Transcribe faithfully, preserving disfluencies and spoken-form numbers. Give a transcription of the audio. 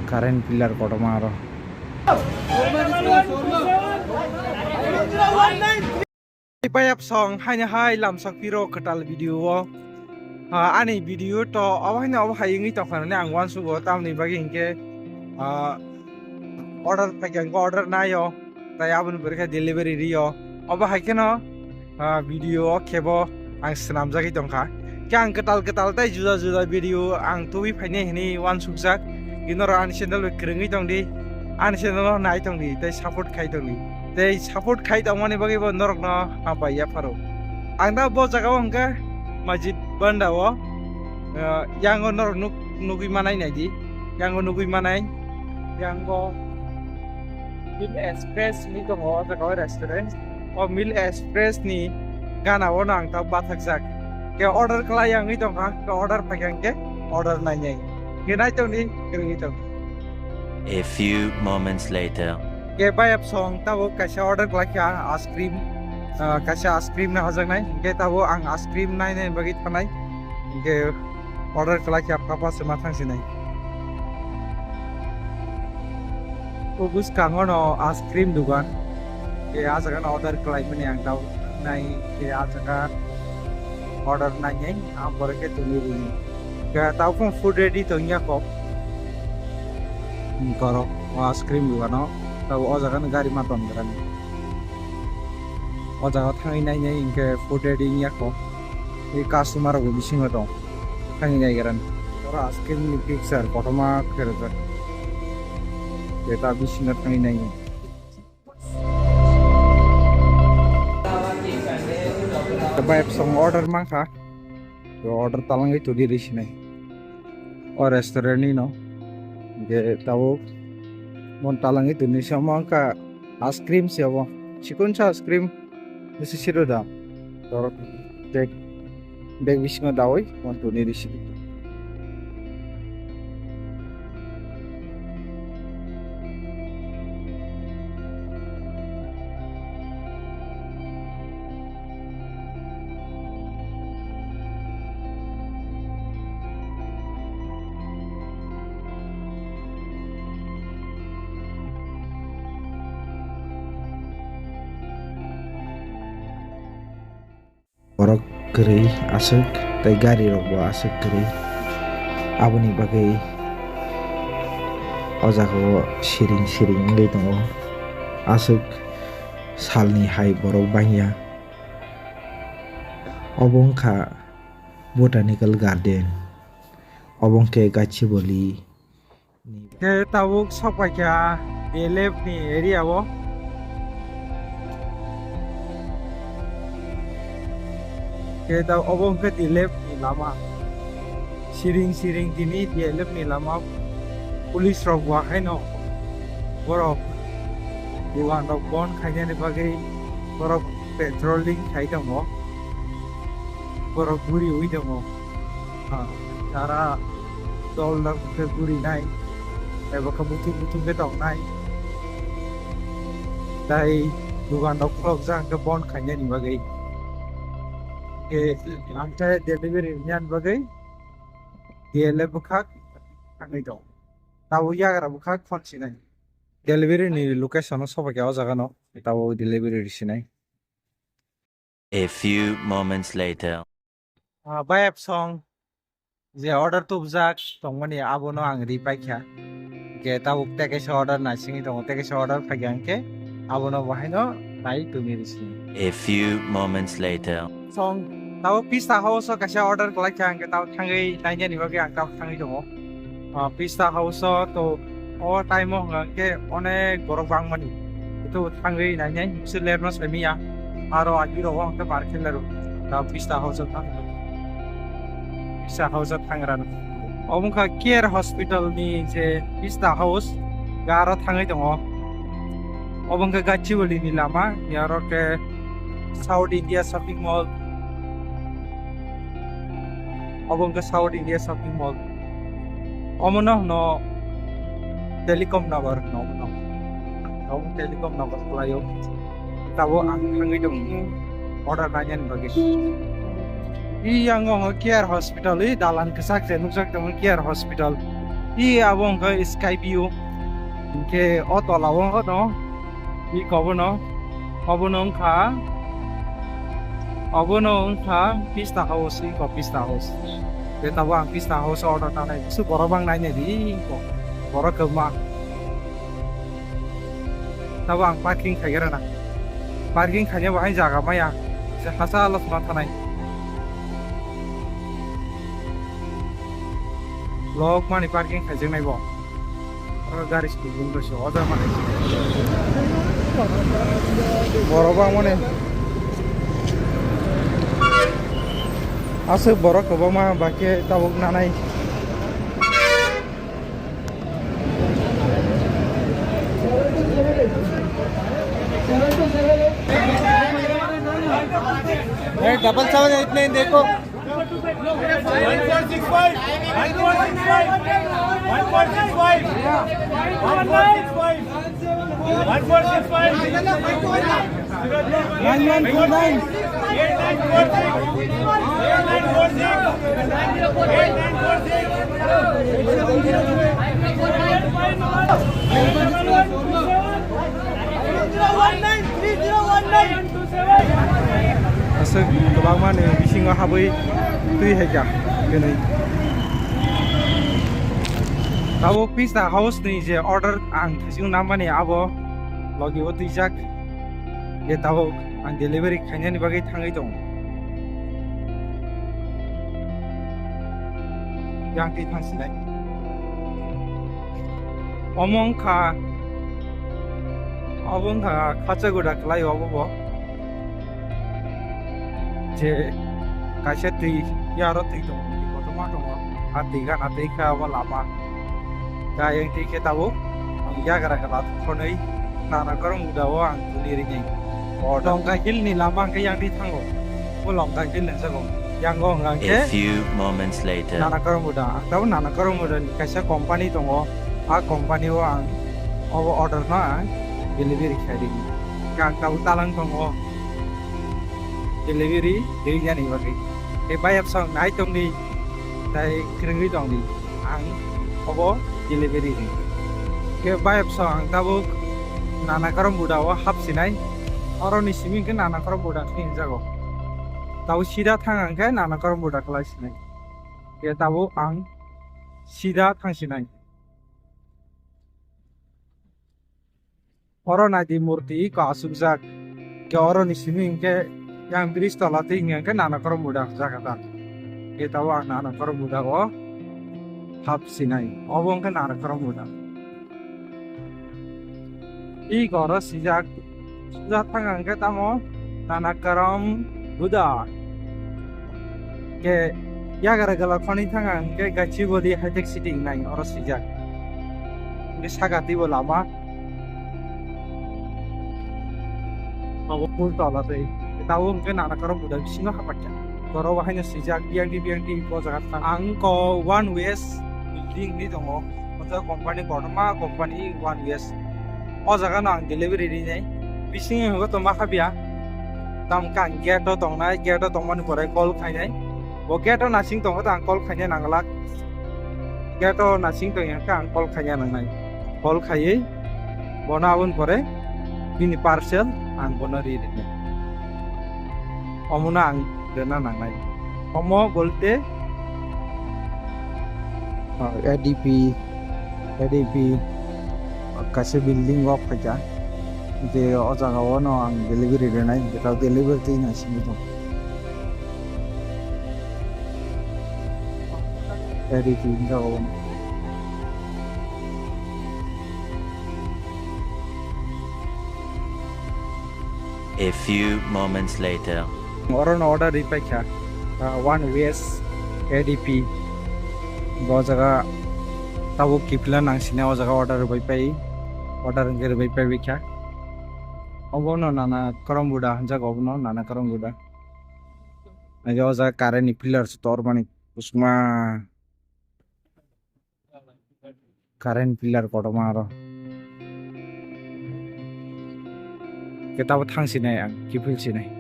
Current pillar kotorma aro. Bayap song haino hai lamsak piro kwtal video o. Ah, ani video to obo haino obo hai wngwi tongkha hwnwi ang uansugo, tamoni bagwi hinkhe, ah, order phaikha hinkhe order naio, tai aboni pore khe delivery rio. Obo hai kheno, ah, video o khebo ang swnamjagwi tongkha. Khe ang kwtal kwtal tei juda juda video ang tubui phainai hwnwi uansukjak. Norok ani channel bai kwrwngwi tongdi, ani channel no nai tongdi tei support khai tongdi. Tei support khai tongmani bagwi bo norokno hambai yapharo. Ang da bo jaga o hwnkhe Majid Banda o, ah, yango norok nuk-, nugwi manai naidi. Yango nugwi manai. Yango Mill Express ni tongo o jaga o restaurant. O Mill Express ni gana o no ang ta bathakjak. Khe order khlai wngwi tongkha, khe order phaikha hinkhe order nainai. Khe naitokni, kwrwngwi tong. A few moments later. Khe bayap song tabuk kaisa order khlaikha ice cream. Ah, kaisa ice cream no hajaknai. Khe tabuk ang ice cream nainai bagwi thanai. Khe order khlai khe papa se ma thang sinai. O bwskango no ice cream dugan. Khe ah jaga no order khlai mani ang tau nai khe ah jaga order nai nai ang pore khe tongwi rini. Khe tau phung food ready tong ya kok. Borok o ice cream dugan o tau o jaga no gari ma ton gra. O jaga thangwi nai nai hinkhe food ready ya kok. Tei customer rok bo bisingo tong. Thangwi naigra ni. Oro ice cream ni picture kotorma khe rwjak. Beta bisingo thangwi nai. Bayap song order mankha. Order talangwi tuli rw sinai. O restaurant ni no. Hinkhe tabuk mon talangwi tuli se omo wngkha ice cream se obo. Chikon sa ice cream. Bisi siro da. Tor bag, bag bisingo dawi, mon tuni risi. Borok kwrwi aswk tei gari rok bo aswk kwrwi. Aboni bagwi o jaga o siring siring wngwi tongo. Aswk salni hai borok bangya. Obo wngkha Botanical Garden. Obo wngkhe Gachibowli. Khe tabuk sokpaikha D L F ni area o. Khe ta obo wngkha D L F ni lama. Siring siring tini D L F ni lama. Police rok bo haino borok dugan rok bon khainani bagwi borok patrolling khai tongo. Borok guriwi tongo. Ah, tara dol dol khe gurinai, eba khe buthuk buthuk khe tongnai. Tai dugan rok khulokjak khe bon khainani bagwi. Khe ang khe delivery rwnani bagwi D L F bwkhak thangwi tong. Tabuk yagra bwkhak phone sinai. Delivery ni location o sobai khe o jaga no. Tabuk delivery rw sinai. A few moments later. Ah, bayap song je order tubujak tongmani abono ang ri paikha. Hingke tabuk tei kaisa order naisingwi tongo, tei kaisa order phaikha hingke abono bo haino nai tumi risi. A few moments later. Song tabuk Pista House o kaisa order kwlaikha hingke tabuk thangwi nainani bagwi ang tabuk thangwi tongo. Ah, Pista House o to o time o hwnka khe onek borok bangmani. Ito thangwi nainai bisi lerno saimiya. Aro agi rogo hwnkhe bar khe lero. Ta Pista House o thang. Pista House o thangrano. Obo wngkha Care Hospital ni je Pista House. Ga aro thangwi tongo. Obo wngkha Gachibowli ni lama. Yaro khe South India Shopping Mall. Obo wngkha South India Shopping Mall. Omono hwno Telecom Nagar hwno omono. Omo Telecom Nagar kwlaio. Tabo ang thangwi tongo order nainani bagwi. I yango hwngo Care Hospital, i dalan kwchak se nukjak tongo Care Hospital. I abo wngkha Sky View. Hinkhe o tola o no i kobono, obono wngkha, obono wngkha Pista House, i ko Pista House. Tei tabuk ang Pista House o order nanai, su borok bang nainai di, i ko borok kwbangma. Tabuk ang parking khaigera na. Parking khaina bahai jaga maya. Je hasa alos ma thanai. Lok mani parking khaijaknai bo. Oro gari sibung rwse oja mani. Borok bang mani. Aswk borok kwbangma bahai khe tabuk nanai. Hey, double seven eight nine dekho. One four six five, one four six five, one four six five, one four six five, one four six five. Nine one two nine. Eight nine four six. Eight nine four six. Eight nine four six. Aswk kwbangma ni bisingo habwi twi hai kha kwnwi. Tabuk Pista House ni je order ang thaichung nangmani abo logi o twijak. Je tabuk ang delivery khainani bagwi thangwi tongo. Yang twi thang sinai. Omo wngkha, obo wngkha Kachaguda kwlai obo bo. Je kaisa twi, yaro twi tongo, twi kotorma tongo. A twi gana twi kha obo lama. Kha yang twi khe tabuk ang yagra kala khonwi nana korong uda o ang tuli rini. O Longka Hill ni lama hwnkhe yang twi thango. Bo Longka Hill ni jago. Yang o hwnkha A khe few moments later. Nana korong uda. Ang tabuk nana korong uda ni kaisa company tongo. A company o ang obo order no ang delivery khai rini. Khe ang tabuk talang tongo. Delivery rinani bagwi. Tei bayapsong nai tongdi, tei kwrwngwi tongdi. Ang obo delivery ri. Khe bayapsong ang tabuk nana korong buda o hap sinai. Oroni simi khe nana korong buda khe hinjago. Tabuk sida thang ang khe nana korong buda kwlai sinai. Khe tabuk ang sida thang sinai. Oro naidi murti iko asukjak. Khe oroni simi hinkhe yang bridge tola twi hinkhe nana korong buda jaga ta. Khe tabuk ang nana korong buda o hap sinai. Obo hinkhe nana korong buda. Iko oro sijak. Sujak thang ang khe tamo nana korong buda. Khe yagra gala khoni thang ang khe Gachibowli High Tech City hingnai oro swijak. Hwnkhe saka twibo lama. Abo phul tola tei. Tabuk hwnkhe nana korong buda bisingo hapakya. Borok bo haino swijak biyangdi biyangdi bo jaga thang. Ang ko One West building hinwi tongo. Motor company kotorma company One West. O jaga no ang delivery rinai. Bisingo hwnkhe tongma kha biya. Tamo khe ang gate o tongnai, gate o tongmani pore call khainai. Bo gate o nasing tongo ta ang call khaina nangla. Gate o nasing tong yang khe ang call khaina nangnai. Call khaiwi bono aboni pore bini parcel ang bono ri rinai. Omono ang rwna nangnai. Omo bolte, ah, A D P, A D P kaisa building o phaikha. Hwnkhe o jaga o no ang delivery rwnai, hwnkhe tabuk delivery twi nai simi tong. A D P ni jaga o no. A few moments later. Oro no order rwi paikha, ah, One West A D P. Bo jaga tabuk kiphilna nang sini o jaga order rwi pai, order hwnkhe rwi pai kha. Obo no nana korong buda hwnjak, obo no nana korong buda. Nai o jaga current ni pillar se tor mani kusma. Current pillar kotorma aro. Khe tabuk thang sinai ang, kiphil sinai.